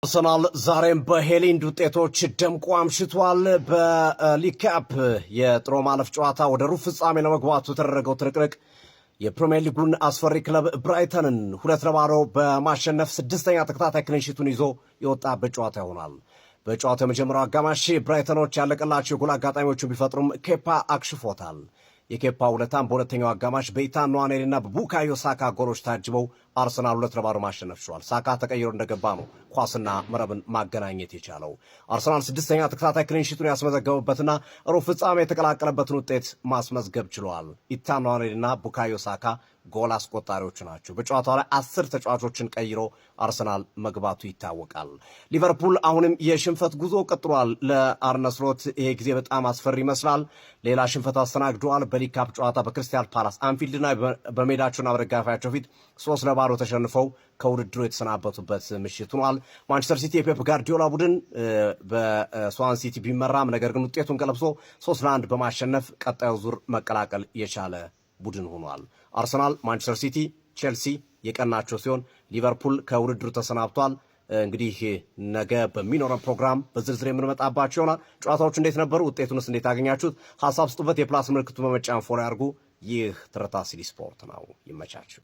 አርሰናል ዛሬም በሄል ኤንድ ውጤቶች ደምቆ አምሽቷል። በሊግ ካፕ የጥሎ ማለፍ ጨዋታ ወደ ሩብ ፍጻሜ ለመግባቱ የተደረገው ትንቅንቅ የፕሪምየር ሊጉን አስፈሪ ክለብ ብራይተንን 2-0 በማሸነፍ ስድስተኛ ተከታታይ clean sheet ኡን ይዞ የወጣበት ጨዋታ ይሆናል። በጨዋታው የመጀመሪያው አጋማሽ ብራይተኖች ያለቀላቸው የጎል አጋጣሚዎችን ቢፈጥሩም ኬፓ አክሽፎታል። የኬፓ ውለታም በሁለተኛው አጋማሽ በኢታን ንዋኔሪና በቡካዮ ሳካ ጎሎች ታጅበው አርሰናል 2-0 ማሸነፍ ችሏል። ሳካ ተቀይሮ እንደገባ ነው ኳስና መረብን ማገናኘት የቻለው። አርሰናል ስድስተኛ ተከታታይ clean sheet ኡን ያስመዘገበበትና ሩብ ፍጻሜ የተቀላቀለበትን ውጤት ማስመዝገብ ችሏል። ኢታን ንዋኔሪና ቡካዮ ሳካ ጎል አስቆጣሪዎቹ ናቸው። በጨዋታው ላይ 10 ተጫዋቾችን ቀይሮ አርሰናል መግባቱ ይታወቃል። ሊቨርፑል አሁንም የሽንፈት ጉዞ ቀጥሏል። ለአርነ ስሎት ይሄ ጊዜ በጣም አስፈሪ ይመስላል። ሌላ ሽንፈት አስተናግደዋል። በሊግ ካፕ ጨዋታ በክሪስታል ፓላስ አንፊልድና በሜዳቸውና በደጋፊያቸው ፊት 3-0 ተሸንፈው ከውድድሩ የተሰናበቱበት ምሽት ሆኗል። ማንቸስተር ሲቲ የፔፕ ጋርዲዮላ ቡድን በስዋን ሲቲ ቢመራም ነገር ግን ውጤቱን ቀለብሶ 3-1 በማሸነፍ ቀጣዩ ዙር መቀላቀል የቻለ ቡድን ሆኗል። አርሰናል፣ ማንቸስተር ሲቲ፣ ቼልሲ የቀናቸው ሲሆን ሊቨርፑል ከውድድሩ ተሰናብቷል። እንግዲህ ነገ በሚኖረን ፕሮግራም በዝርዝር የምንመጣባቸው ይሆናል። ጨዋታዎቹ እንዴት ነበሩ? ውጤቱንስ እንዴት አገኛችሁት? ሀሳብ ስጡበት። የ plus ምልክቱ በመጫን follow ያድርጉ። ይህ ትርታ ሲቲ ስፖርት ነው። ይመቻችሁ።